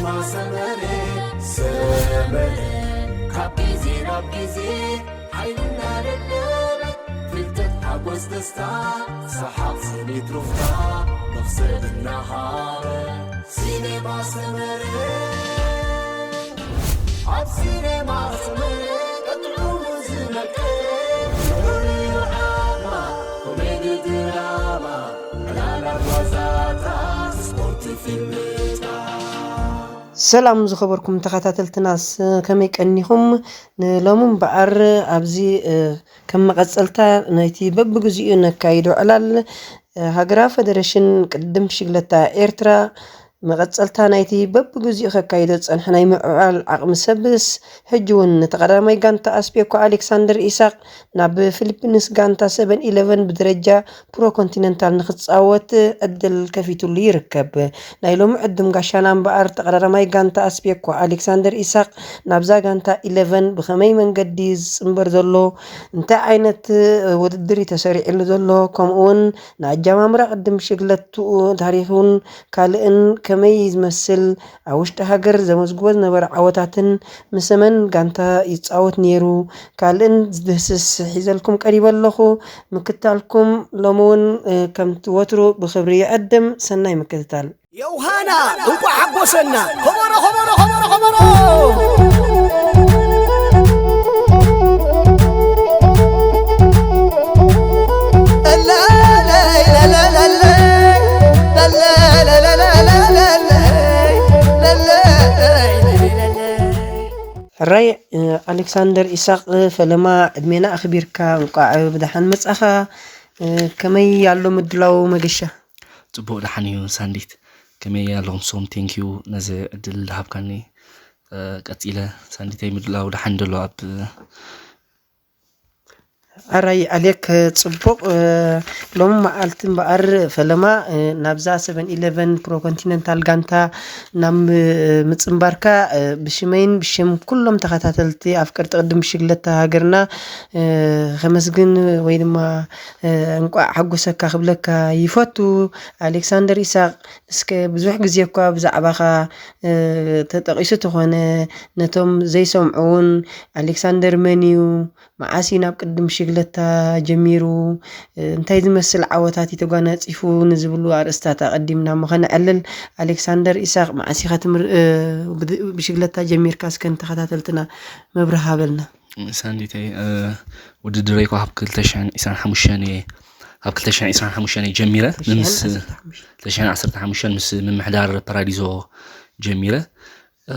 ማሰመረ ሰመረ ካብ ግዜ ናብ ግዜ ሓይልና ደለበ ፍልጠት ሓጎስ ደስታ ሰሓቕ ስኒት ሩፍታ መኽሰብ እናሃበ ሲኔማ ሰመረ ኣብ ሲኔማ ሰመረ ቀጥዑ ዝነቀ ፍሉይ ዓማ ኮሜዲ ድራማ ዕላላት ዋዛታት ስፖርት ፊልምታት ሰላም ዝኸበርኩም ተኸታተልትናስ ከመይ ቀኒኹም? ንሎሚ እምበኣር ኣብዚ ከም መቐጸልታ ናይቲ በብግዚኡ ነካይዶ ዕላል ሃገራዊ ፈደረሽን ቅድድም ብሽግለታ ኤርትራ መቐጸልታ ናይቲ በብግዚኡ ከካይዶ ዝጸንሐ ናይ ምዕባል ዓቕሚ ሰብስ ሕጂ እውን ንተቐዳማይ ጋንታ ኣስቤኮ ኣሌክሳንደር ኢሳቕ ናብ ፊሊፒንስ ጋንታ ሰቨን ኢለቨን ብደረጃ ፕሮ ኮንቲነንታል ንክጻወት ዕድል ከፊትሉ ይርከብ። ናይ ሎሚ ዕድም ጋሻና እምበኣር ተቐዳዳማይ ጋንታ ኣስቤኮ ኣሌክሳንደር ኢሳቕ ናብዛ ጋንታ ኢለቨን ብኸመይ መንገዲ ዝጽንበር ዘሎ፣ እንታይ ዓይነት ውድድር እዩ ተሰሪዕሉ ዘሎ፣ ከምኡ እውን ንኣጀማምራ ቅድም ሽግለትኡ ታሪኹን ካልእን ከመይ ዝመስል፣ ኣብ ውሽጢ ሃገር ዘመዝግቦ ዝነበረ ዓወታትን ምስ መን ጋንታ ይጻወት ነይሩ፣ ካልእን ዝድህስስ ሒዘልኩም ቀሪበ ኣለኹ። ምክታልኩም ሎሚ እውን ከምቲ ወትሩ ብኽብሪ ይዕድም። ሰናይ ምክትታል። ዮውሃና እንቋዕ ሓጎሰና። ከበሮ፣ ከበሮ፣ ከበሮ፣ ከበሮ። ሕራይ ኣሌክሳንደር ኢሳቕ ፈለማ ዕድሜና ኣኽቢርካ እንቋዕ ብደሓን መጻኻ። ከመይ ኣሎ ምድላው መገሻ? ጽቡቕ ደሓን እዩ ሳንዲት። ከመይ ኣለኹም ንስኹም? ቴንኪዩ ነዚ ዕድል ዝሃብካኒ። ቀጺለ ሳንዲተይ ምድላው ደሓን ደሎ ኣብ ኣራይ ኣሌክ ጽቡቕ። ሎሚ መዓልቲ እምበኣር ፈለማ ናብዛ ሰቨን ኢለቨን ፕሮ ኮንቲነንታል ጋንታ ናብ ምጽንባርካ ብሽመይን ብሽም ኩሎም ተኸታተልቲ ኣፍቀርቲ ቅድም ብሽግለታ ሃገርና ከመስግን ወይ ድማ እንቋዕ ሓጎሰካ ክብለካ ይፈቱ። ኣሌክሳንደር ኢሳቕ፣ እስከ ብዙሕ ግዜ እኳ ብዛዕባኻ ተጠቒሱ ተኾነ፣ ነቶም ዘይሰምዑ እውን ኣሌክሳንደር መን እዩ? መዓስ እዩ ናብ ቅድም ሽግለታ ጀሚሩ? እንታይ ዝመስል ዓወታት እዩ ተጓናጺፉ? ንዝብሉ ኣርእስታት ኣቐዲምና እሞ ከነዕልል። ኣሌክሳንደር ኢሳቕ፣ መዓስ ኢኻ ትምር-፣ እ፣ ብድ-፣ ብሽግለታ ጀሚርካ? እስከ ንተኸታተልትና መብርሂ ሃበልና። ሳንዲተይ፣ እ፣ ውድድረይ እኮ ካብ ክልተ ሽሕን ዕስራን ሓሙሽተን እየ፣ ካብ ክልተ ሽሕን ዕስራን ሓሙሽተን እየ ጀሚረ። ምስ ክልተ ሽሕን ዓሰርተ ሓሙሽተ። ክልተ ሽሕን ዓሰርተ ሓሙሽተ ምስ ምምሕዳር ፓራዲዞ ጀሚረ። እ፣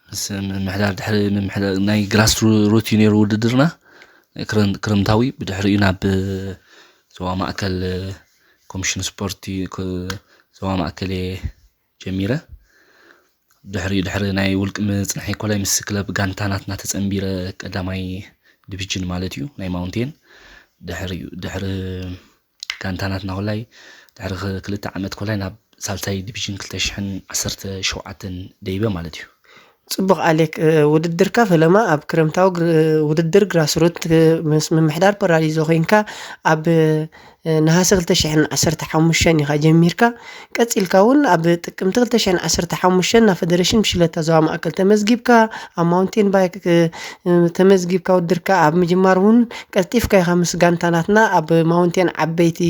ምስ ምምሕዳር፣ ድሕሪ ምምሕዳር ናይ ግራስ ሩ-፣ ሩት እዩ ነይሩ ውድድርና። ክረም-፣ ክረምታዊ፣ ብድሕሪኡ ናብ ዞባ ማእከል ኮሚሽን ስፖርት እዩ፣ ክ-፣ ዞባ ማእከል እየ ጀሚረ። ድሕሪኡ፣ ድሕሪ ናይ ውልቂ ምጽንሐይ ኮላይ ምስ ክለብ ጋንታ ናትና ተጸንቢረ፣ ቀዳማይ ዲቪዥን ማለት እዩ፣ ናይ ማውንቴን። ድሕሪኡ፣ ድሕሪ ጋንታ ናትና ኮላይ ድሕሪ ክ-፣ ክልተ ዓመት ኮላይ ናብ ሳልሳይ ዲቪዥን ክልተ ሽሕን ዓሰርተ ሸውዓተን ደይበ ማለት እዩ። ጽቡቕ ኣሌክ፣ እ፣ ውድድርካ ፈለማ ኣብ ክረምታዊ ግር-፣ ውድድር ግራስሩት፣ እ፣ ምስ ምምሕዳር ፓራዲዞ ኮይንካ ኣብ፣ እ፣ ነሃሰ ክልተ ሽሕን ዓሰርተ ሓሙሽተን ኢኻ ጀሚርካ። ቀጺልካ እውን ኣብ ጥቅምቲ ክልተ ሽሕን ዓሰርተ ሓሙሽተን ናብ ፈደረሽን ብሽለታ ዞባ ማእከል ተመዝጊብካ፣ ኣብ ማውንቴን ባይክ፣ እ፣ ተመዝጊብካ ውድድርካ ኣብ ምጅማር እውን ቀልጢፍካ ኢኻ ምስ ጋንታ ናትና ኣብ ማውንቴን ዓበይቲ፣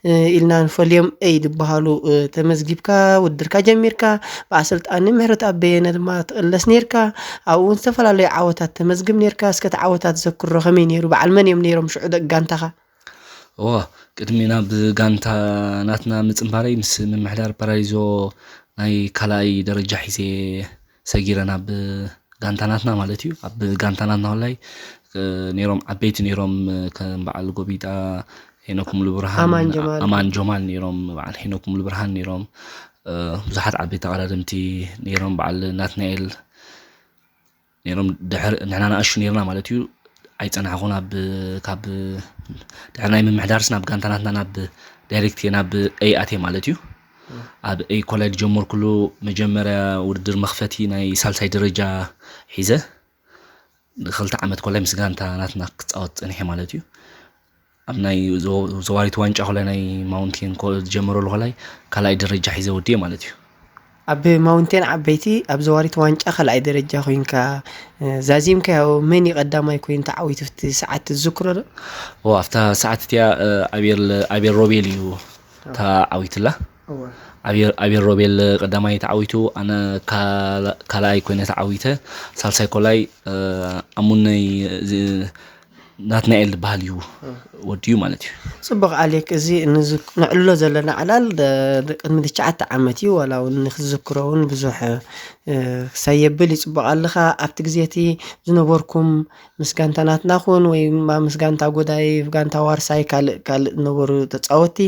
እ፣ ኢልና ንፈልዮም ኤ ዝበሃሉ፣ እ፣ ተመዝጊብካ ውድድርካ ጀሚርካ። ብኣሰልጣኒ ምህረት ኣበየነ ድማ ትቕለስ ነይርካ። ኣብኡ እውን ዝተፈላለዩ ዓወታት ተመዝግብ ነይርካ። እስከ እቲ ዓወታት ዘክሮ ከመይ ነይሩ? በዓል መን እዮም ነይሮም ሽዑ ደቂ ጋንታኻ? እወ፣ ቅድሚ ናብ ጋንታ ናትና ምጽንባረይ ምስ ምምሕዳር ፓራዲዞ ናይ ካልኣይ ደረጃ ሒዘ ሰጊረ ናብ ጋንታ ናትና ማለት እዩ። ኣብ ጋንታ ናትና ኮላይ፣ እ፣ ነይሮም ዓበይቲ ነይሮም፣ እ፣ ከም በዓል ጎቢጣ፣ ሄኖክ ሙሉብርሃን፣ ኣማን ጀማል። ኣማን ጀማል ነይሮም፣ በዓል ሄኖክ ሙሉብርሃን ነይሮም። እ፣ ብዙሓት ዓበይቲ ተቐዳደምቲ ነይሮም፣ በዓል ናትናኤል ነይሮም። ድሕር-፣ ንሕና ንኣሽቱ ነይርና ማለት እዩ። ኣይጸናሕኹን። ኣብ፣ ካብ ድሕሪ ናይ ምምሕዳርስ ናብ ጋንታ ናትና ናብ ዳይሬክት እየ ናብ ኤይ ኣትየ ማለት እዩ። ኣብ ኤይ ኮላይ ዝጀመርኩሉ መጀመርያ ውድድር መኽፈቲ ናይ ሳልሳይ ደረጃ ሒዘ ንኽልተ ዓመት ኮላይ ምስ ጋንታ ናትና ክጻወት ጸኒሐ ማለት እዩ። ኣብ ናይ ዘ-፣ ዘዋሪት ዋንጫ ኮላይ ናይ ማውንቴን ኮ-፣ ዝጀመረሉ ኮላይ ካልኣይ ደረጃ ሒዘ ወዲየ ማለት እዩ። ኣብ ማውንቴን ዓበይቲ ኣብ ዘዋሪት ዋንጫ ካልኣይ ደረጃ ኮይንካ፣ እ፣ ዛዚምካዮ መን እዩ ቀዳማይ ኮይኑ ተዓዊቱ ኣብቲ ሰዓት ትዝክሮ ዶ? ኦ፣ ኣብታ ሰዓት እቲኣ፣ እ፣ ኣቤል፣ ኣቤል ሮቤል እዩ ተዓዊትላ። እወ። ኣቤል፣ ኣቤል ሮቤል ቀዳማይ ተዓዊቱ፣ ኣነ ካል-፣ ካልኣይ ኮይነ ተዓዊተ፣ ሳልሳይ ኮላይ፣ እ፣ ኣሙነይ፣ እ፣ ናትናኤል ዝበሃል እዩ ወዲ እዩ ማለት እዩ። ጽቡቕ ኣሌክ፣ እዚ ንዝ-፣ ነዕልሎ ዘለና ዕላል ደ-፣ ደ-፣ ቅድሚ ትሽዓተ ዓመት እዩ፣ ዋላ እውን ንክዝክሮ እውን ብዙሕ፣ እ፣ ክሳይ የብል ይጽቡቕ ኣለኻ። ኣብቲ ግዜ እቲ ዝነበርኩም ምስ ጋንታ ናትና ኩን ወይ ድማ ምስ ጋንታ ጎዳይ፣ ጋንታ ዋርሳይ፣ ካልእ፣ ካልእ ዝነበሩ ተጻወትቲ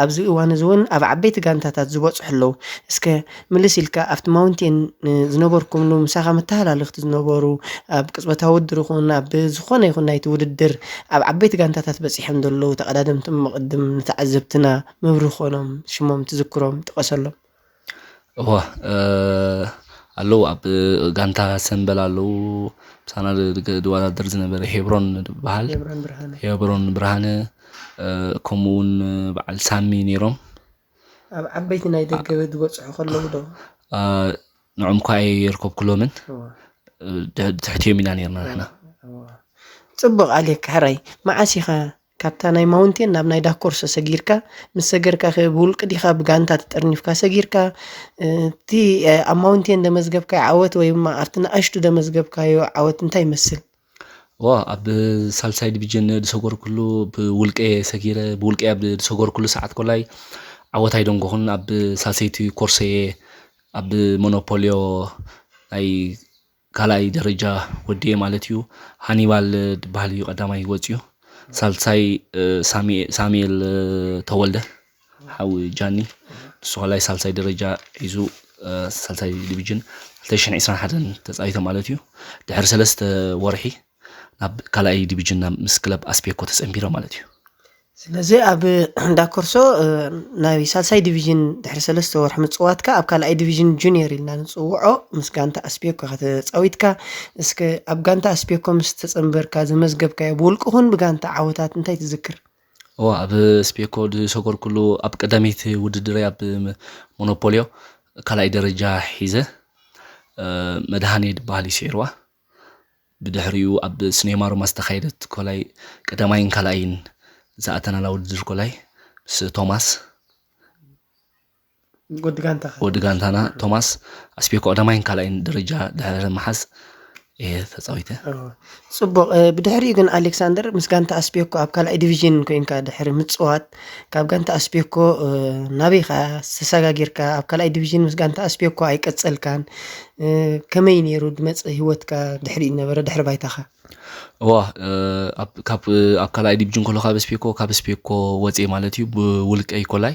ኣብዚ እዋን እዚ እውን ኣብ ዓበይቲ ጋንታታት ዝበጽሑ ኣለዉ። እስከ ምልስ ኢልካ ኣብቲ ማውንቴን፣ እ፣ ዝነበርኩምሉ ምሳኻ መተሃላለኽቲ ዝነበሩ ኣብ ቅጽበታዊ ውድድር ይኹን ኣብ ዝኾነ ይኹን ናይቲ ውድድር ኣብ ዓበይቲ ጋንታታት በጺሖም ዘለዉ ተቐዳደምቲ ምቕድም ንተዓዘብትና መብርሂ ኮኖም፣ ሽሞም ትዝክሮም፣ ጥቀሰሎም። እወ፣ እ፣ ኣለዉ። ኣብ ጋንታ ሰምበል ኣለዉ። ምሳና ድ-፣ ድ-፣ ድወዳደር ዝነበረ ሄብሮን ዝበሃል። ሄብሮን ብርሃነ። ሄብሮን ብርሃነ፣ እ፣ ከምኡ እውን በዓል ሳሚ ነይሮም። ኣብ ዓበይቲ ናይ ደገ ዝበጽሑ ከለዉ ዶ? እ፣ ንዕም እኳ ኣይርከብኩሎምን። እወ። እ፣ ድሕ-፣ ትሕቲኦም ኢና ነይርና ንሕና። እወ። ጽቡቕ ኣሌክ፣ ሕራይ። መዓስ ኢኻ ካብታ ናይ ማውንቴን ናብ ናይ ዳኮርሶ ሰጊርካ? ምስ ሰገርካ ከ ብውልቂ ዲኻ ብጋንታ ተጠርኒፍካ ሰጊርካ? እ፣ እቲ፣ እ፣ ኣብ ማውንቴን ደመዝገብካዮ ዓወት ወይ ድማ ኣብቲ ንኣሽቱ ደመዝገብካዮ ዓወት እንታይ ይመስል? ዋ፣ ኣብ ሳልሳይ ዲቪዥን ዝሰገርኩሉ ብውልቀ ሰጊረ፣ ብውልቀ ኣብ ዝሰገርኩሉ ሰዓት ኮላይ ዓወት ኣይደንጎኹን። ኣብ ሳልሰይቲ ኮርሰየ ኣብ ሞኖፖልዮ ናይ ካልኣይ ደረጃ ወዲኤ ማለት እዩ። ሃኒባል ዝበሃል እዩ ቀዳማይ ወፂኡ። ሳልሳይ፣ እ፣ ሳሚ-፣ ሳሙኤል፣ እ፣ ተወልደ፣ ሓው ጃኒ፣ ንሱ ካልኣይ ሳልሳይ ደረጃ ሒዙ፣ እ፣ ሳልሳይ ዲቪዥን ክልተ ሽሕን ዕስራን ሓደን ተፃዊተ ማለት እዩ። ድሕሪ ሰለስተ ወርሒ ናብ ካልኣይ ዲቪዥን ናብ ምስ ክለብ ኣስፔኮ ተፀንቢረ ማለት እዩ። ስለዚ ኣብ ዳኮርሶ፣ እ፣ ናይ ሳልሳይ ዲቪዥን ድሕሪ ሰለስተ ወርሒ ምጽዋትካ ኣብ ካልኣይ ዲቪዥን ጁኒየር ኢልና ንጽውዖ ምስ ጋንታ ኣስፔኮ ኢኻ ተጻዊትካ። እስከ ኣብ ጋንታ ኣስፔኮ ምስ ተጸንበርካ ዘመዝገብካዮ ብውልቂ ኹን ብጋንታ ዓወታት እንታይ ትዝክር? እወ፣ ኣብ ኣስፔኮ ዝሰገርኩሉ ኣብ ቀዳመይቲ ውድድረይ ኣብ ሞኖፖልዮ ካልኣይ ደረጃ ሒዘ፣ እ፣ መድሃኔ ዝበሃል እዩ ስዒርዋ። ብድሕሪኡ ኣብ ስኔማሮማ ዝተኻየደት ኮላይ ቀዳማይን ካልኣይን ዝኣተናላ ውድድር ኮላይ ምስ ቶማስ ወዲ ጋንታኻ። ወዲ ጋንታና ቶማስ ኣስፔኮ ቀዳማይን ካልኣይን ደረጃ ድሕሪ ምሓዝ እየ ተጻዊተ። እዎ። ጽቡቕ። እ፣ ብድሕሪኡ ግን ኣሌክሳንደር ምስ ጋንታ ኣስፔኮ ኣብ ካልኣይ ዲቪዥን ኮይንካ ድሕሪ ምጽዋት ካብ ጋንታ ኣስፔኮ፣ እ፣ ናበይ ኢኻ ተሰጋጊርካ? ኣብ ካልኣይ ዲቪዥን ምስ ጋንታ ኣስፔኮ ኣይቀጸልካን። እ፣ ከመይ ነይሩ ድመጽእ ህይወትካ ድሕሪኡ ነበረ ድሕሪ ባይታኻ? እዋ፣ እ፣ ኣብ፣ ካብ፣ ኣብ ካልኣይ ዲቪዥን ከሎ ካብ ኣስፔኮ፣ ካብ ኣስፔኮ ወጽኤ ማለት እዩ። ብውልቀይ ኮላይ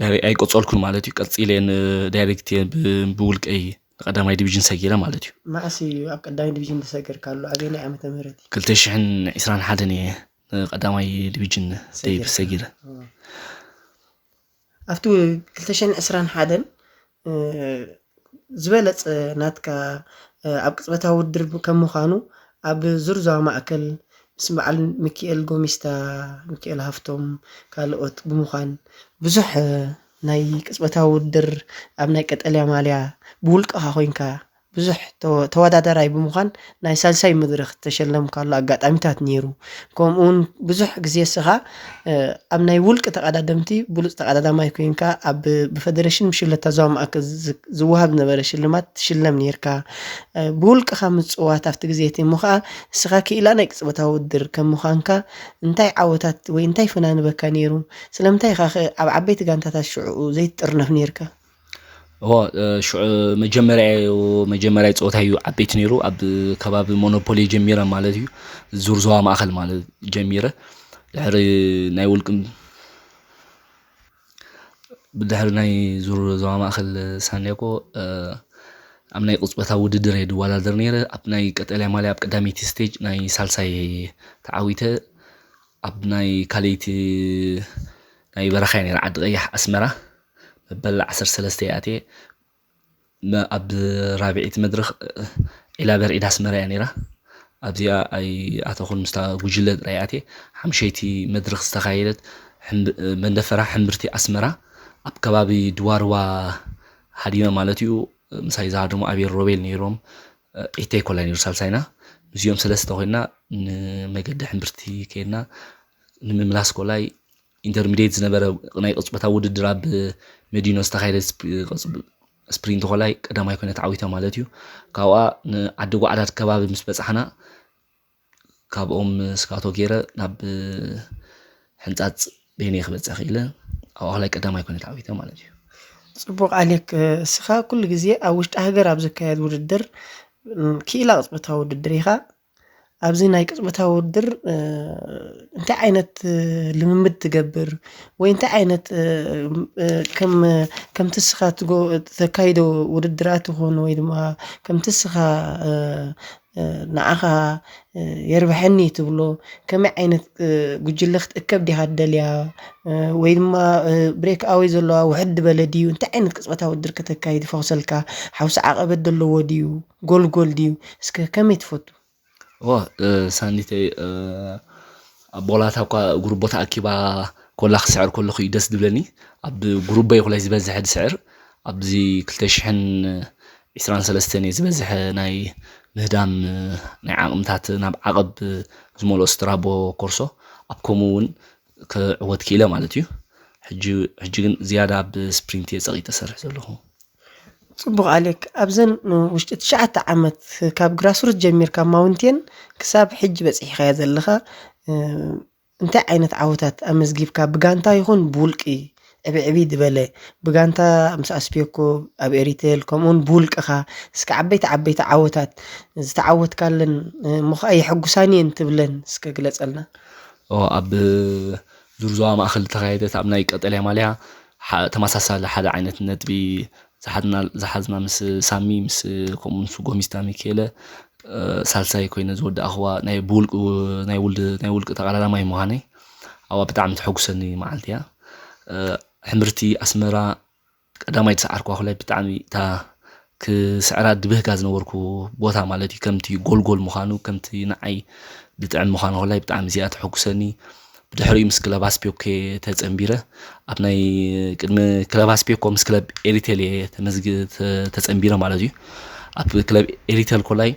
ዳይሬ-፣ ኣይቀጸልኩን ማለት እዩ። ቀጺለ ን-፣ ዳይሬክት እየ ብ-፣ ብውልቀይ ንቀዳማይ ዲቪዥን ሰጊረ ማለት እዩ። መዓስ እዩ ኣብ ቀዳማይ ዲቪዥን ተሰገርካሉ? ኣበየናይ ዓመተ ምህረት እዩ? ክልተ ሽሕን ዕስራን ሓደን እየ ንቀዳማይ ዲቪዥን ደይብ ሰጊረ። ሰጊረ። እ። ኣብቲ ክልተ ሽሕን ዕስራን ሓደን፣ እ፣ ዝበለጸ ናትካ፣ እ፣ ኣብ ቅጽበታዊ ውድድር ከም ምዃኑ፣ ኣብ ዙር ዞባ ማእከል ምስ በዓል ሚኪኤል ጎሚስታ፣ ሚኪኤል ሃፍቶም፣ ካልኦት ብምዃን ብዙሕ፣ እ፣ ናይ ቅጽበታዊ ውድድር ኣብ ናይ ቀጠልያ ማልያ ብውልቅኻ ኮይንካ ብዙሕ ተወ-፣ ተወዳዳራይ ብምዃን ናይ ሳልሳይ መድረኽ ዝተሸለምካሉ ኣጋጣሚታት ነይሩ። ከምኡውን ብዙሕ ግዜ እስኻ፣ እ፣ ኣብ ናይ ውልቂ ተቐዳደምቲ ብሉጽ ተቐዳዳማይ ኮይንካ ኣብ ብፈደረሽን ብሽለታ ዞባ ማእከል ዝ-፣ ዝወሃብ ዝነበረ ሽልማት ትሽለም ነይርካ። እ፣ ብውልቅኻ ምጽዋት ኣብቲ ግዜ እቲ እሞ ኸኣ እስኻ ክኢላ ናይ ቅጽበታዊ ውድድር ከም ምዃንካ እንታይ ዓወታት ወይ እንታይ ፈናንበካ ነይሩ? ስለምንታይ ኢኻ ኸ ኣብ ዓበይቲ ጋንታታት ሽዑኡ ዘይትጥርነፍ ነይርካ? እዎ፣ እ፣ ሽዑ መጀመርያ እዩ፣ መጀመርያ ጸወታ እዩ ዓበይቲ ነይሩ። ኣብ ከባቢ ሞኖፖሊ ጀሚረ ማለት እዩ። ዙር ዞባ ማእከል ማለት ጀሚረ። ድሕሪ ናይ ውልቅም-፣ ብድሕሪ ናይ ዙር ዞባ ማእከል ሳንዲያጎ፣ እ፣ ኣብ ናይ ቅጽበታዊ ውድድር እየ ዝወዳደር ነይረ። ኣብ ናይ ቀጠልያ ማልያ ኣብ ቀዳመይቲ ስቴጅ ናይ ሳልሳይ ተዓዊተ። ኣብ ናይ ካልኣይቲ ናይ በረኻ እያ ነይራ፣ ዓዲ ቀይሕ ኣስመራ። መበል ዓሰርተ ሰለስተ እየ ኣትየ። መ-፣ ኣብ ራብዐይቲ መድረኽ፣ ዒላ በርዒድ ኣስመራ እያ ነይራ። ኣብዚኣ ኣይኣተኹን፣ ምስታ ጉጅለ ጥራይ ኣትየ። ሓምሸይቲ መድረኽ ዝተኻየደት ሕምብ-፣ መንደፈራ ሕምብርቲ ኣስመራ ኣብ ከባቢ ድዋርዋ ሃዲመ ማለት እዩ። ምሳይ ዝሃደሙ ኣቤል ሮቤል ነይሮም። ዒተይ ኮላይ ነይሩ ሳልሳይና። ምስዚኦም ሰለስተ ኮይና ንመገዲ ሕምብርቲ ከይድና ንምምላስ ኮላይ ኢንተርሚዲየት ዝነበረ ናይ ቅጽበታዊ ውድድር ኣብ መዲኖ ዝተኻየደ ስፕ- ቅጽ- ስፕሪንት ኮላይ ቀዳማይ ኮይነ ተዓዊተ ማለት እዩ። ካብኣ ንዓዲ ጓዕዳድ ከባቢ ምስ በጻሕና ካብኦም ስካቶ ገይረ ናብ ሕንጻጽ በይነይ ክበጽሕ ክኢለ። ኣብኣ ኮላይ ቀዳማይ ኮይነ ተዓዊተ ማለት እዩ። ጽቡቕ ኣሌክ፣ እስኻ ኩሉ ግዜ ኣብ ውሽጢ ሃገር ኣብ ዝካየድ ውድድር ም፣ ክኢላ ቅጽበታዊ ውድድር ኢኻ። ኣብዚ ናይ ቅጽበታዊ ውድድር እ፣ እንታይ ዓይነት እ፣ ልምምድ ትገብር ወይ እንታይ ዓይነት እ፣ እ፣ ከም ከምቲ እስኻ ትጎ- ተካይዶ ውድድራት ይኹን ወይ ድማ ከምቲ እስኻ እ፣ እ፣ ንዓኻ እ፣ የርብሐኒ ትብሎ ከመይ ዓይነት እ፣ ጉጅለ ክትእከብ ዲኻ ትደልያ እ፣ ወይ ድማ እ፣ ብሬክ ኣወይ ዘለዋ ውሕድ ዝበለ ድዩ እንታይ ዓይነት ቅጽበታዊ ውድድር ከተካይድ ይፈኽሰልካ ሓውሲ ዓቐበት ዘለዎ ድዩ ጎልጎል ድዩ እስከ ከመይ ትፈቱ ኦ ሳኒተይ ኣቦላታ እኳ ጉርቦ ተኣኪባ ኮላ ክስዕር ከለኹ እዩ ደስ ዝብለኒ። ኣብ ጉሩበይ ኮላይ ዝበዝሐ ዝስዕር ኣብዚ ክልተ ሽሕን ዕስራን ሰለስተን እየ ዝበዝሐ ናይ ምህዳም ናይ ዓቕምታት ናብ ዓቐብ ዝመልኦ ስትራቦ ኮርሶ ኣብ ከምኡ እውን ክዕወት ክኢለ ማለት እዩ። ሕጂ ሕጂ ግን ዝያዳ ኣብ ስፕሪንት እየ ጸቒ ተሰርሕ ዘለኹ። ጽቡቕ ኣሌክ ኣብዘን ውሽጢ ትሽዓተ ዓመት ካብ ግራስሩት ጀሚርካ ማውንቴን ክሳብ ሕጂ በጺሕካዮ ዘለኻ እንታይ ዓይነት ዓወታት ኣመዝጊብካ ብጋንታ ይኹን ብውልቂ ዕብዕቢ ዝበለ ብጋንታ ምስ ኣስፔኮ ኣብ ኤሪቴል ከምኡውን ብውልቅኻ እስከ ዓበይቲ ዓበይቲ ዓወታት ዝተዓወትካለን እሞ ከዓ የሐጉሳኒ እየን ትብለን እስከ ግለጸልና ኣብ ዙር ዞባ ማእኸል ዝተኻየደት ኣብ ናይ ቀጠልያ ማልያ ተመሳሳሊ ሓደ ዓይነት ነጥቢ ዝሓዝና ምስ ሳሚ ምስ ከምኡ ምስ ጎሚስታ ሚካኤለ ሳልሳይ ኮይነ ዝወዳእኽዋ ናይ ብውልቂ ናይ ውልድ ናይ ውልቂ ተቐዳዳማይ ምዃነይ ኣብኣ ብጣዕሚ ተሐጉሰኒ መዓልቲ እያ። ሕምብርቲ ኣስመራ ቀዳማይ ዝሰዓርክዋ ኮላይ ብጣዕሚ እታ ክስዕራ ድብህጋ ዝነበርኩ ቦታ ማለት እዩ። ከምቲ ጎልጎል ምዃኑ ከምቲ ንዓይ ድጥዕም ምዃኑ ኮላይ ብጣዕሚ እዚኣ ተሐጉሰኒ። ብድሕሪኡ ምስ ክለብ ኣስፒዮኮ ተጸንቢረ ኣብ ናይ ቅድሚ ክለብ ኣስፒዮኮ ምስ ክለብ ኤሪቴል እየ ተመዝግ ተጸንቢረ ማለት እዩ። ኣብ ክለብ ኤሪቴል ኮላይ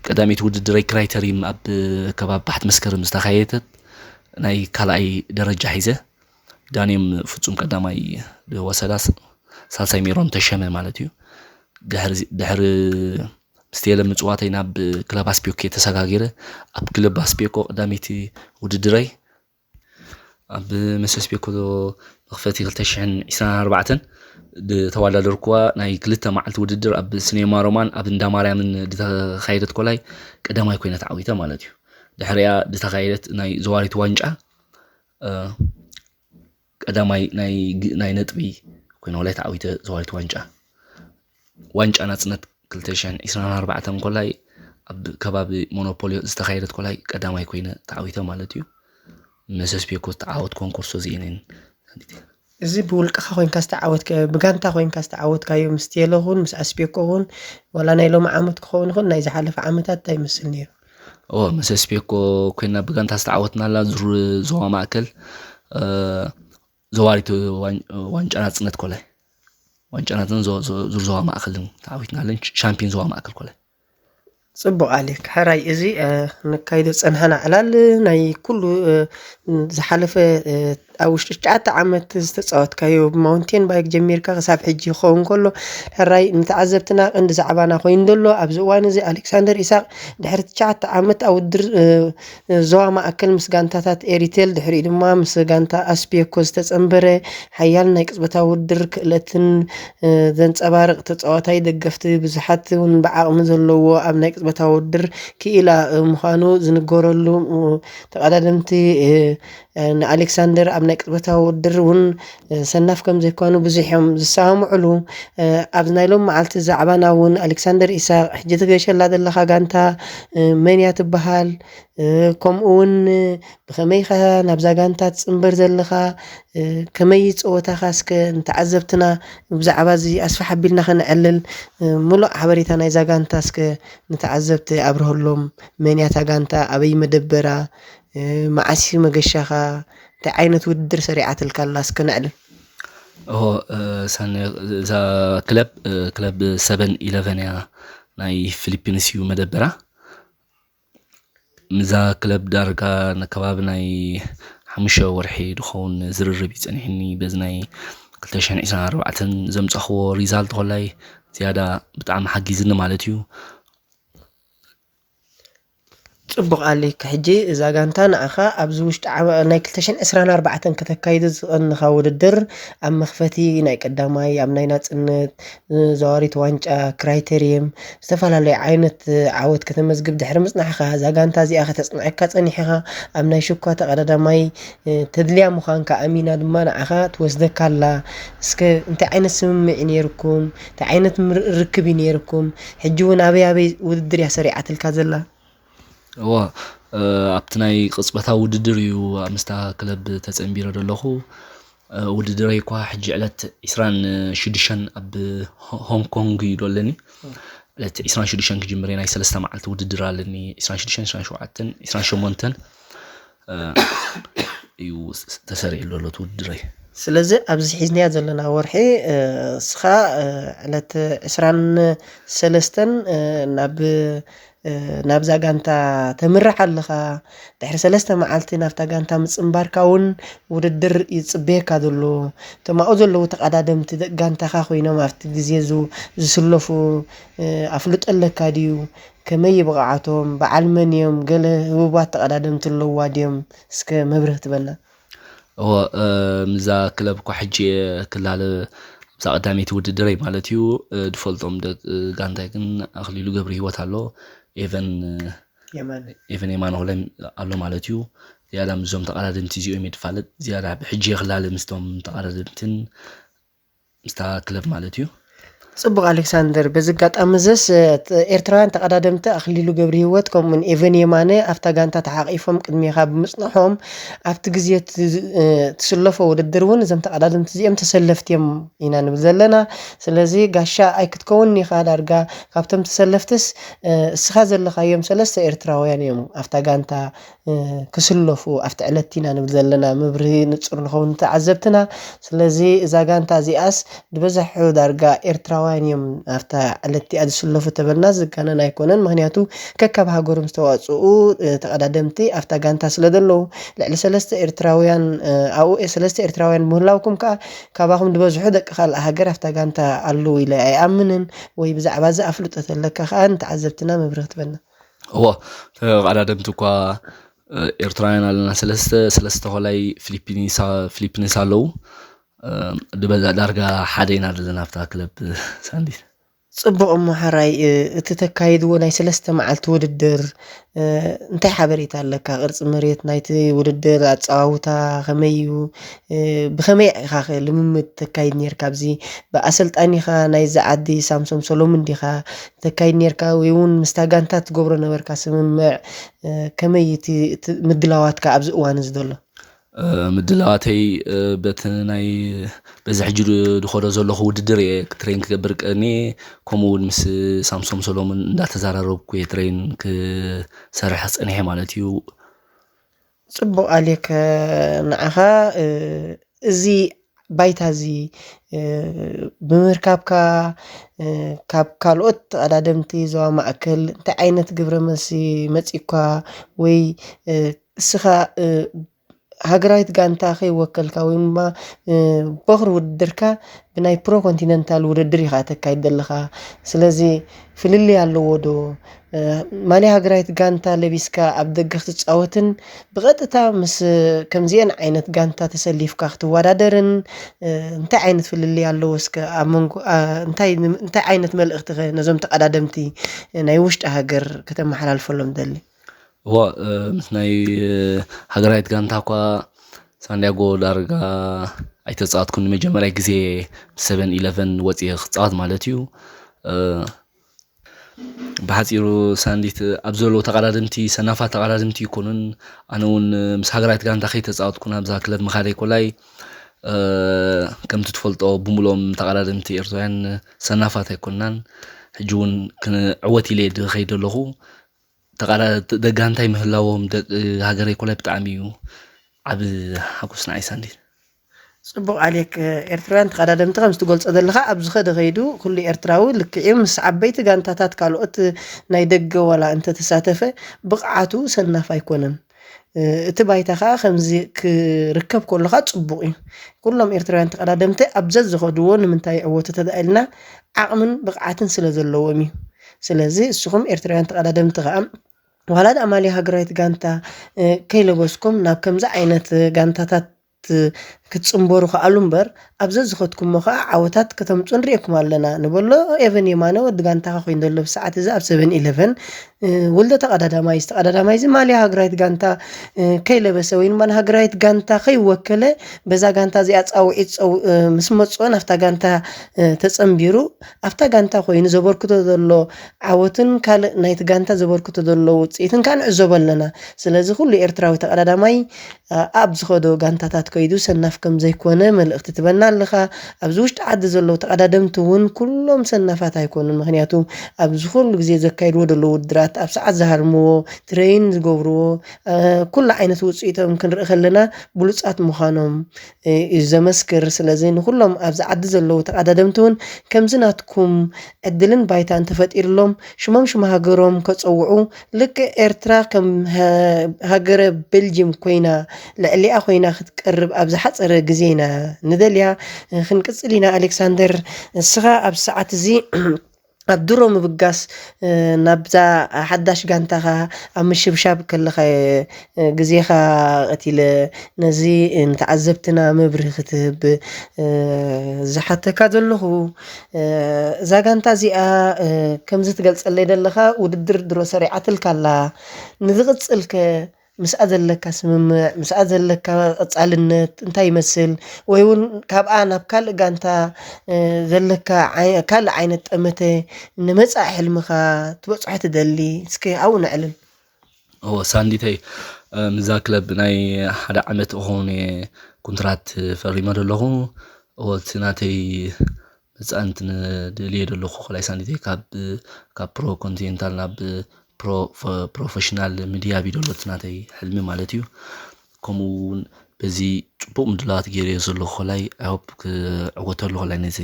ቀዳመይቲ ውድድረይ ክራይተሪም ኣብ ከባቢ ባሕቲ መስከረም ዝተኻየደት ናይ ካልኣይ ደረጃ ሒዘ ዳንኤም ፍጹም ቀዳማይ ብወሰዳ ሳልሳይ ሜሮን ተሸመ ማለት እዩ። ድሕሪ ምስ ቴለ ምጽዋተይ ናብ ክለብ ኣስፒዮኮ ተሰጋጊረ ኣብ ክለብ ኣስፒዮኮ ቀዳመይቲ ውድድረይ ኣብ መሰስ ቤኮ መኽፈቲ ክልተ ሽሕን ዕስራን ኣርባዕተን ዝተወዳደርኩዋ ናይ ክልተ መዓልቲ ውድድር ኣብ ስኔማ ሮማን ኣብ እንዳ ማርያምን ዝተኻየደት ኮላይ ቀዳማይ ኮይነ ተዓዊተ ማለት እዩ። ድሕሪኣ ዝተኻየደት ናይ ዘዋሪት ዋንጫ ቀዳማይ ናይ ነጥቢ ኮይነ ኮላይ ተዓዊተ ዘዋሪት ዋንጫ ዋንጫ ናጽነት ክልተ ሽሕን ዕስራን ኣርባዕተን ኮላይ ኣብ ከባቢ ሞኖፖልዮ ዝተኻየደት ኮላይ ቀዳማይ ኮይነ ተዓዊተ ማለት እዩ። መሰስ ቤኮ ዝተዓወት ኮንኮርሶ እዚኤን እየን። እዚ ብውልቅኻ ኮይንካ ዝተዓወትካዮ ብጋንታ ኮይንካ ዝተዓወትካዮ ምስ ቴሎ ኹን ምስ ኣስቤኮ ኹን ዋላ ናይ ሎሚ ዓመት ክኸውን ይኽእል ናይ ዝሓለፈ ዓመታት እንታይ ይመስል ነይሩ? ኦ መሰስ ቤኮ ኮይና ብጋንታ ዝተዓወትናላ ዙር ዞባ ማእከል ዘዋሪት ዋንጫ ናጽነት ኮላይ ዋንጫ ናጽነት ዙር ዞባ ማእከልን ተዓዊትናለን ሻምፒዮን ዞባ ማእከል ኮላይ። ጽቡቕ ኣሌክ፣ ሕራይ እዚ ነካይዶ ዝጸንሓና ዕላል ናይ ኩሉ ዝሓለፈ ኣብ ውሽጢ ትሽዓተ ዓመት ዝተጻወትካዮ ማውንቴን ባይክ ጀሚርካ ክሳብ ሕጂ ክኸውን ከሎ ሕራይ ንተዓዘብትና ቀንዲ ዛዕባና ኮይኑ ዘሎ ኣብዚ እዋን እዚ ኣሌክሳንደር ኢሳቅ ድሕሪ ትሽዓተ ዓመት ኣብ ውድድር ዞባ ማእከል ምስ ጋንታታት ኤሪቴል ድሕሪኡ ድማ ምስ ጋንታ ኣስፒየኮ ዝተጸንበረ ሓያል ናይ ቅጽበታዊ ውድድር ክእለትን ዘንጸባርቕ ተጻዋታይ ደገፍቲ ብዙሓት እውን ብዓቕሚ ዘለዎ ኣብ ናይ ቅጽበታዊ ውድድር ክኢላ ምዃኑ ዝንገረሉ ተቐዳደምቲ ንኣሌክሳንደር ኣብ ናይ ቅጽበታዊ ውድድር እውን ሰናፍ ከም ዘይኮኑ ብዙሕ እዮም ዝሰማምዕሉ። ኣብዚ ናይ ሎም መዓልቲ ዛዕባና እውን ኣሌክሳንደር ኢሳቅ ሕጂ ትገሸላ ዘለኻ ጋንታ መን እያ ትበሃል? ከምኡ እውን ብኸመይ ከ ናብዛ ጋንታ ትጽንበር ዘለኻ? ከመይ ጸወታኻ እስከ ንተዓዘብትና ብዛዕባ እዚ ኣስፍሕ ኣቢልና ከነዕልል ምሉእ ሓበሬታ ናይዛ ጋንታ እስከ ንተዓዘብቲ ኣብርሀሎም። መን እያ እታ ጋንታ? ኣበይ መደበራ? መዓስ እዩ መገሻኻ? እንታይ ዓይነት ውድድር ሰሪዓትልካ ኣላ? እስከ ነዕልል። ኦ ሳኒ፣ እዛ ክለብ ክለብ ሰቨን ኢለቨን እያ። ናይ ፊሊፒንስ እዩ መደበራ። ምዛ ክለብ ዳርጋ ንከባቢ ናይ ሓሙሽተ ወርሒ ዝኸውን ዝርርብ እዩ ጸኒሕኒ። በዚ ናይ ክልተ ሽሕን ዕስራን ኣርባዕተን ዘምጻኽዎ ሪዛልት ኮላይ ዝያዳ ብጣዕሚ ሓጊዝኒ ማለት እዩ። ጽቡቕ ኣሌክ። ሕጂ እዛ ጋንታ ንዓኻ ኣብዚ ውሽጢ ዓመ- ናይ ክልተ ሽሕን ዕስራን ኣርባዕተን ከተካይዶ ዝቐንኻ ውድድር ኣብ መኽፈቲ ናይ ቀዳማይ ኣብ ናይ ናጽነት ዘዋሪት ዋንጫ ክራይቴሪየም ዝተፈላለዩ ዓይነት ዓወት ከተመዝግብ ድሕሪ ምጽናሕኻ እዛ ጋንታ እዚኣ ከተጽንዐካ ጸኒሕኻ ኣብ ናይ ሽኳ ተቐዳዳማይ ተድልያ ምዃንካ ኣሚና ድማ ንዓኻ ትወስደካ ኣላ። እስከ እንታይ ዓይነት ስምምዕ እዩ ነይርኩም? እንታይ ዓይነት ምር- ርክብ እዩ ነይርኩም? ሕጂ እውን ኣበይ ኣበይ ውድድር እያ ሰሪዓትልካ ዘላ? እዋ ኣብቲ ናይ ቅፅበታዊ ውድድር እዩ ምስታ ክለብ ተፀንቢረ ዘለኹ። ውድድረይ እኳ ሕጂ ዕለት ዕስራን ሽዱሽተን ኣብ ሆንግ ኮንግ እዩ ዘለኒ። ዕለት ዕስራን ሽዱሽተን ክጅምር እየ። ናይ ሰለስተ መዓልቲ ውድድር ኣለኒ። ዕስራን ሽዱሽተን፣ ዕስራን ሸውዓተን፣ ዕስራን ሸሞንተን እዩ ተሰሪዑ ዘሎ እቲ ውድድረይ። ስለዚ ኣብዚ ሒዝናያ ዘለና ወርሒ እስኻ ዕለት ዕስራን ሰለስተን ናብ ናብዛ ጋንታ ተምርሕ ኣለኻ። ድሕሪ ሰለስተ መዓልቲ ናብታ ጋንታ ምጽንባርካ እውን ውድድር ይጽበየካ ዘሎ። እቶም ኣብኡ ዘለዉ ተቐዳደምቲ ደቂ ጋንታኻ ኮይኖም ኣብቲ ግዜ ዝ- ዝስለፉ ኣፍልጦ ኣለካ ድዩ? ከመይ ብቕዓቶም? በዓል መን እዮም? ገለ ህቡባት ተቐዳደምቲ ኣለውዋ ድዮም? እስከ መብርህ ትበና። እወ ምዛ ክለብ እኳ ሕጂ ክላለ ኣብዛ ቀዳመይቲ ውድድረይ ማለት እዩ። ድፈልጦም ደቂ ጋንታይ ግን ኣኽሊሉ ገብረ ህይወት ኣሎ፣ ኤቨን የማነ ኤቨን የማነ ኮላይ ኣሎ ማለት እዩ። ዝያዳ ምስዞም ተቐዳደምቲ እዚኦም እየ ድፋለጥ። ዝያዳ ብሕጂ ክላለ ምስቶም ተቐዳደምትን ምስታ ክለብ ማለት እዩ። ጽቡቕ ኣሌክሳንደር፣ በዚ ኣጋጣሚ እዝስ ኤርትራውያን ተቐዳደምቲ ኣኽሊሉ ገብረሂወት ከምኡውን ኤቨን የማነ ኣብታ ጋንታ ተሓቒፎም ቅድሜኻ ብምጽንሖም ኣብቲ ግዜ ትስለፎ ውድድር እውን እዞም ተቐዳደምቲ እዚኦም ተሰለፍቲ እዮም ኢና ንብል ዘለና። ስለዚ ጋሻ ኣይክትከውን ኢኻ፣ ዳርጋ ካብቶም ተሰለፍትስ እስኻ ዘለኻዮም ሰለስተ ኤርትራውያን እዮም ኣብታ ጋንታ ክስለፉ ኣብቲ ዕለት ኢና ንብል ዘለና። መብርሂ ንጹር ንኸውን ንተዓዘብትና። ስለዚ እዛ ጋንታ እዚኣስ ዝበዝሑ ዳርጋ ኤርትራውያን እዮም ኣብታ ዕለት እቲኣ ዝስለፉ ተበልና ዝጋነን ኣይኮነን። ምኽንያቱ ከካብ ሃገሮም ዝተዋፅኡ ተቐዳደምቲ ኣብታ ጋንታ ስለ ዘለዉ ልዕሊ ሰለስተ ኤርትራውያን ኣብኡ ሰለስተ ኤርትራውያን ምህላውኩም ከዓ ካባኹም ዝበዝሑ ደቂ ካልእ ሃገር ኣብታ ጋንታ ኣለዉ ኢለ ኣይኣምንን። ወይ ብዛዕባ እዚ ኣፍልጦ ተለካ ከዓ ንተዓዘብትና መብርሂ ክትበና። እዎ ተቐዳደምቲ እኳ ኤርትራውያን ኣለና ሰለስተ ሰለስተ ኮላይ ፊሊፒንስ ኣለዉ። ድበዛ ዳርጋ ሓደ ኢና ዘለና ኣብታ ክለብ ሳንዲት። ጽቡቕ እሞ ሓራይ እቲ ተካይድዎ ናይ ሰለስተ መዓልቲ ውድድር እንታይ ሓበሬታ ኣለካ? ቅርጺ መሬት ናይቲ ውድድር ኣጸዋውታ ከመይ እዩ? ብኸመይ ኢኻ ኸ ልምምድ ተካይድ ኔርካ? ኣብዚ ብኣሰልጣኒኻ ናይዚ ዓዲ ሳምሶም ሰሎሙን ዲኻ ተካይድ ኔርካ ወይ እውን ምስታ ጋንታ ትገብሮ ነበርካ ስምምዕ? ከመይ እቲ ምድላዋትካ ኣብዚ እዋን እዚ ዘሎ? ምድላዋተይ በቲ ናይ በዚ ሕጂ ዝኸዶ ዘለኹ ውድድር እየ ትሬን ክገብር ቀኒ ከምኡ እውን ምስ ሳምሶም ሰሎሙን እንዳተዘራረብኩ እየ ትሬን ክሰርሕ ፀኒሐ ማለት እዩ። ጽቡቕ ኣሌክ ንዓኻ እዚ ባይታ እዚ ብምርካብካ ካብ ካልኦት ተቐዳደምቲ ዞባ ማእከል እንታይ ዓይነት ግብረ መልሲ መጺእኳ ወይ እስኻ ሃገራዊት ጋንታ ከይወከልካ ወይ ድማ በኽሪ ውድድርካ ብናይ ፕሮ ኮንቲነንታል ውድድር ኢኻ ተካይድ ዘለኻ። ስለዚ ፍልልይ ኣለዎ ዶ? ማልያ ሃገራዊት ጋንታ ለቢስካ ኣብ ደገ ክትጻወትን ብቐጥታ ምስ ከምዚአን ዓይነት ጋንታ ተሰሊፍካ ክትወዳደርን እንታይ ዓይነት ፍልልይ ኣለዎ? እስከ ኣብ መንጎ እንታይ ዓይነት መልእኽቲ ከ ነዞም ተቐዳደምቲ ናይ ውሽጢ ሃገር ከተመሓላልፈሎም ደሊ? እዎ ምስ ናይ ሃገራዊት ጋንታ እኳ ሳንዲያጎ ዳርጋ ኣይተፃወትኩን። ንመጀመርያ ግዜ ምስ ሰቨን ኢለቨን ወፂኤ ክፃወት ማለት እዩ። ብሓፂሩ ሳንዲት ኣብ ዘለዉ ተቐዳደምቲ ሰናፋት ተቐዳደምቲ ይኮኑን። ኣነ እውን ምስ ሃገራዊት ጋንታ ከይተፃወትኩ ናብዛ ክለብ ምኻደይ ኮላይ ከምቲ ትፈልጦ ብምሎም ተቐዳደምቲ ኤርትራውያን ሰናፋት ኣይኮንናን። ሕጂ እውን ክንዕወት ኢለ ድኸይድ ኣለኹ። ተቓላ- ደጋንታይ ምህላዎም ደቂ ሃገረይ ኮላይ ብጣዕሚ እዩ ዓብ ሓጎስ ንዓይ ሳንዲት። ጽቡቕ ኣሌክ። ኤርትራውያን ተቐዳደምቲ ከም ዝትገልጾ ዘለኻ ኣብ ዝኸደ ከይዱ ኩሉ ኤርትራዊ ልክዕ እዩ፣ ምስ ዓበይቲ ጋንታታት ካልኦት ናይ ደገ ዋላ እንተተሳተፈ ብቕዓቱ ሰናፍ ኣይኮነን። እቲ ባይታ ከኣ ከምዚ ክርከብ ከሎ ከኣ ጽቡቕ እዩ። ኩሎም ኤርትራውያን ተቐዳደምቲ ኣብ ዘዝኸድዎ ንምንታይ ይዕወቱ ተዳኢልና ዓቕምን ብቕዓትን ስለ ዘለዎም እዩ። ስለዚ እስኹም ኤርትራውያን ተቐዳደምቲ ከኣ ዋላ ደኣ ማልያ ሃገራዊት ጋንታ ከይለበስኩም ናብ ከምዚ ዓይነት ጋንታታት ክትጽንበሩ ከኣሉ እምበር ኣብ ዘዝኸድኩሞ ከኣ ዓወታት ከተምጹ ንርእየኩም ኣለና ንበሎ። ኤቨን የማነ ወዲ ጋንታኻ ኮይኑ ዘሎ ብሰዓት እዚ ኣብ ሰቨን ኢለቨን ወልደ ተቐዳዳማይ እዚ ተቐዳዳማይ እዚ ማልያ ሃገራዊት ጋንታ ከይለበሰ ወይ ድማ ንሃገራዊት ጋንታ ከይወከለ በዛ ጋንታ እዚኣ ጻውዒት ምስ መጽኦ ናብታ ጋንታ ተጸንቢሩ ኣብታ ጋንታ ኮይኑ ዘበርክቶ ዘሎ ዓወትን ካልእ ናይቲ ጋንታ ዘበርክቶ ዘሎ ውጽኢትን ከኣ ንዕዘቦ ኣለና። ስለዚ ኩሉ ኤርትራዊ ተቐዳዳማይ ኣብ ዝኸዶ ጋንታታት ከይዱ ሰናፍ ከም ዘይኮነ መልእኽቲ ትበና ኣለኻ። ኣብዚ ውሽጢ ዓዲ ዘለዉ ተቐዳደምቲ እውን ኩሎም ሰናፋት ኣይኮኑን። ምኽንያቱ ኣብዚ ኩሉ ግዜ ዘካይድዎ ዘለዉ ውድድራት ኣብ ሰዓት ዝሃርምዎ ትረይን ዝገብርዎ ኩሉ ዓይነት ውፅኢቶም ክንርኢ ከለና ብሉፃት ምዃኖም እዩ ዘመስክር። ስለዚ ንኩሎም ኣብዚ ዓዲ ዘለዉ ተቐዳደምቲ እውን ከምዚ ናትኩም ዕድልን ባይታን ተፈጢርሎም ሽሞም ሽም ሃገሮም ከፀውዑ ልክዕ ኤርትራ ከም ሃገረ ቤልጅም ኮይና ልዕሊኣ ኮይና ክትቀርብ ኣብ ዝሓፀረ ግዜ ኢና ንደልያ። ክንቅፅል ኢና ኣሌክሳንደር፣ ንስኻ ኣብ ሰዓት እዚ ኣብ ድሮ ምብጋስ ናብዛ ሓዳሽ ጋንታኻ ኣብ ምሽብሻብ ከለኻ ግዜኻ ቀቲለ ነዚ ንተዓዘብትና መብርሂ ክትህብ ዝሓተካ ዘለኹ። እዛ ጋንታ እዚኣ ከምዚ ትገልጸለይ ዘለኻ ውድድር ድሮ ሰሪዓትልካ ኣላ። ንዝቕጽልከ ምስኣ ዘለካ ስምምዕ፣ ምስኣ ዘለካ ቀጻልነት እንታይ ይመስል? ወይ እውን ካብኣ ናብ ካልእ ጋንታ ዘለካ ካልእ ዓይነት ጠመተ ንመጻኢ ሕልምኻ ትበጽሖ ትደሊ? እስከ ኣብኡ ነዕልል። እዎ ሳንዲተይ፣ ምዛ ክለብ ናይ ሓደ ዓመት እኾን ኮንትራት ፈሪመ ዘለኹ። እዎ እቲ ናተይ መጻንት ንደልየ ዘለኹ ከላይ ሳንዲተይ ካብ ካብ ፕሮ ኮንቲኔንታል ናብ ፕሮፌሽናል ሚድያ ቪድዮ ኣሎ እቲ ናተይ ሕልሚ ማለት እዩ። ከምኡ እውን በዚ ጽቡቕ ምድላዋት ገይረዮ ዘለኹ ከላይ ኣይሆፕ ክዕወተሉ ከላይ ነዚ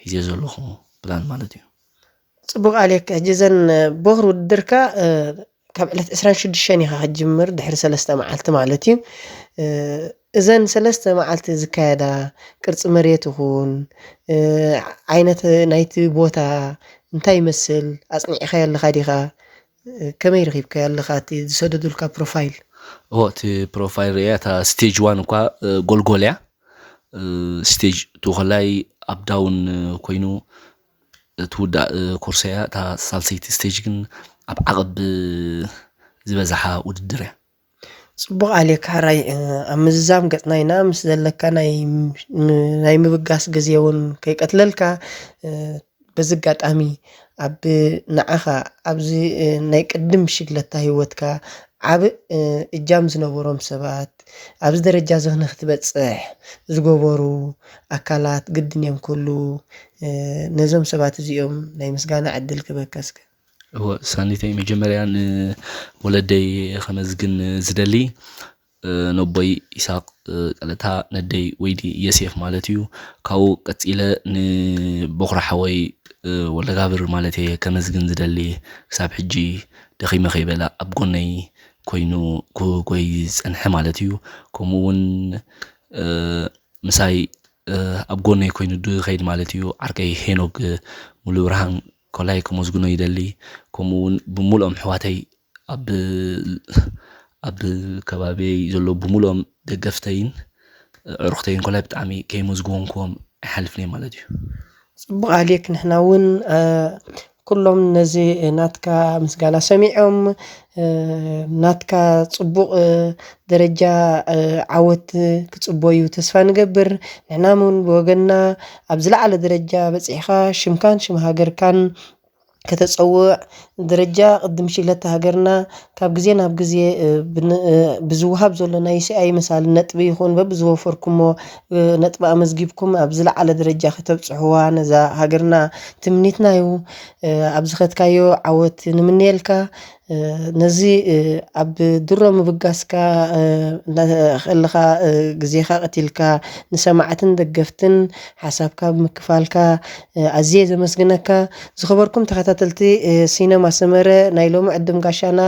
ሒዘዮ ዘለኹ ፕላን ማለት እዩ። ጽቡቕ ኣሌክ፣ ሕጂ እዘን ቦኽሪ ውድድርካ ካብ ዕለት ዕስራን ሽዱሽተን ኢኻ ክትጅምር ድሕሪ ሰለስተ መዓልቲ ማለት እዩ። እዘን ሰለስተ መዓልቲ ዝካየዳ ቅርጺ መሬት ይኹን ዓይነት ናይቲ ቦታ እንታይ ይመስል ኣጽኒዕኻዮ ኣለኻ ዲኻ? ከመይ ረኺብካዮ ኣለኻ እቲ ዝሰደዱልካ ፕሮፋይል? እዎ እቲ ፕሮፋይል ርእያ እታ ስቴጅ ዋን እኳ ጎልጎል እያ። ስቴጅ ቱ ከላይ ኣፕ ዳውን ኮይኑ ትውዳእ ኮርስ እያ። እታ ሳልሰይቲ ስቴጅ ግን ኣብ ዓቐብ ዝበዝሓ ውድድር እያ። ጽቡቕ ኣሌክ፣ ሕራይ ኣብ ምዝዛም ገጽና ኢና። ምስ ዘለካ ናይ ምብጋስ ግዜ እውን ከይቀትለልካ፣ በዚ ኣጋጣሚ ኣብ ንዓኻ ኣብዚ ናይ ቅድም ሽግለታ ህይወትካ ዓቢ እጃም ዝነበሮም ሰባት ኣብዚ ደረጃ እዚ ንክትበጽሕ ዝገበሩ ኣካላት ግድን እዮም ክህሉ ነዞም ሰባት እዚኦም ናይ ምስጋና ዕድል ክበካ እስከ። እወ ሳኒተይ መጀመርያ ንወለደይ ከመስግን ዝደሊ ነቦይ ኢሳቅ ቀለታ ነደይ ወይዲ የሴፍ ማለት እዩ። ካብኡ ቀጺለ ንቦኽሪ ሓወይ ወልደጋብር ማለት እየ ከመስግን ዝደሊ። ክሳብ ሕጂ ደኺመ ከይበለ ኣብ ጎነይ ኮይኑ ክጎይ ዝጸንሐ ማለት እዩ። ከምኡ እውን ምሳይ ኣብ ጎነይ ኮይኑ ድኸይድ ማለት እዩ። ዓርከይ ሄኖግ ሙሉብርሃን ኮላይ ከመስግኖ ይደሊ። ከምኡ እውን ብምሉኦም ኣሕዋተይ ኣብ ኣብ ከባቢየይ ዘለዉ ብምሉኦም ደገፍተይን ኣዕሩኽተይን ኮላይ ብጣዕሚ ከየመስገንክዎም ኣይሓልፍን እየ ማለት እዩ። ጽቡቕ ኣሌክ፣ ንሕና እውን ኩሎም ነዚ ናትካ ምስጋና ሰሚዖም ናትካ ጽቡቕ ደረጃ ዓወት ክጽበዩ ተስፋ ንገብር። ንሕና እውን ብወገንና ኣብ ዝለዓለ ደረጃ በጺሕካ ሽምካን ሽም ሃገርካን ከተጸውዕ ደረጃ ቅድም ሽግለታ ሃገርና ካብ ግዜ ናብ ግዜ ብዝወሃብ ዘሎ ናይ ሲኣይ መሳሊ ነጥቢ ይኹን በብዝወፈርኩሞ ነጥቢ ኣመዝጊብኩም ኣብ ዝለዓለ ደረጃ ከተብጽሕዋ ነዛ ሃገርና ትምኒትና እዩ። ኣብ ዝኸድካዮ ዓወት ንምነየልካ። ነዚ ኣብ ድሮ ምብጋስካ ከለኻ ግዜኻ ቀቲልካ ንሰማዕትን ደገፍትን ሓሳብካ ብምክፋልካ ኣዝየ ዘመስግነካ። ዝኸበርኩም ተኸታተልቲ ሲነማ ሰመረ፣ ናይ ሎሚ ዕድም ጋሻና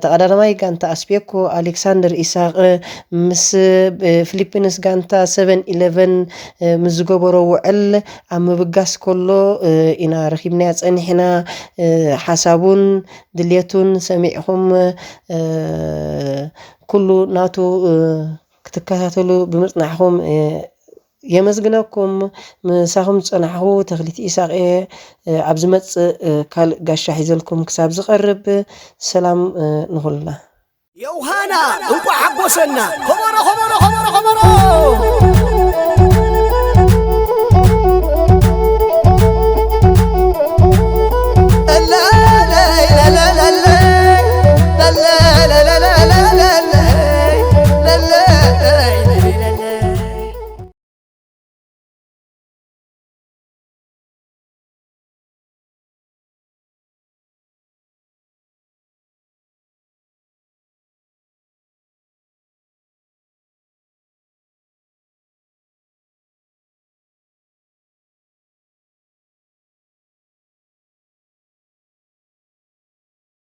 ተቐዳዳማይ ጋንታ ኣስቤኮ ኣሌክሳንደር ኢሳቕ ምስ ፊሊፒንስ ጋንታ ሰቨን ኢለቨን ምስ ዝገበሮ ውዕል ኣብ ምብጋስ ከሎ ኢና ረኺብናያ ጸኒሕና። ሓሳቡን ድሌቱን ሰሚዕኹም ኩሉ ናቱ ክትከታተሉ ብምጽናሕኹም የመስግነኩም። ምሳኹም ዝጸናሕኹ ተኽሊት ኢሳቕ እየ። ኣብ ዝመጽእ ካልእ ጋሻ ሒዘልኩም ክሳብ ዝቐርብ ሰላም ንኹልና። ዮሃና እንቋዕ ሓጎሰና። ከበሮ ከበሮ ከበሮ ከበሮ።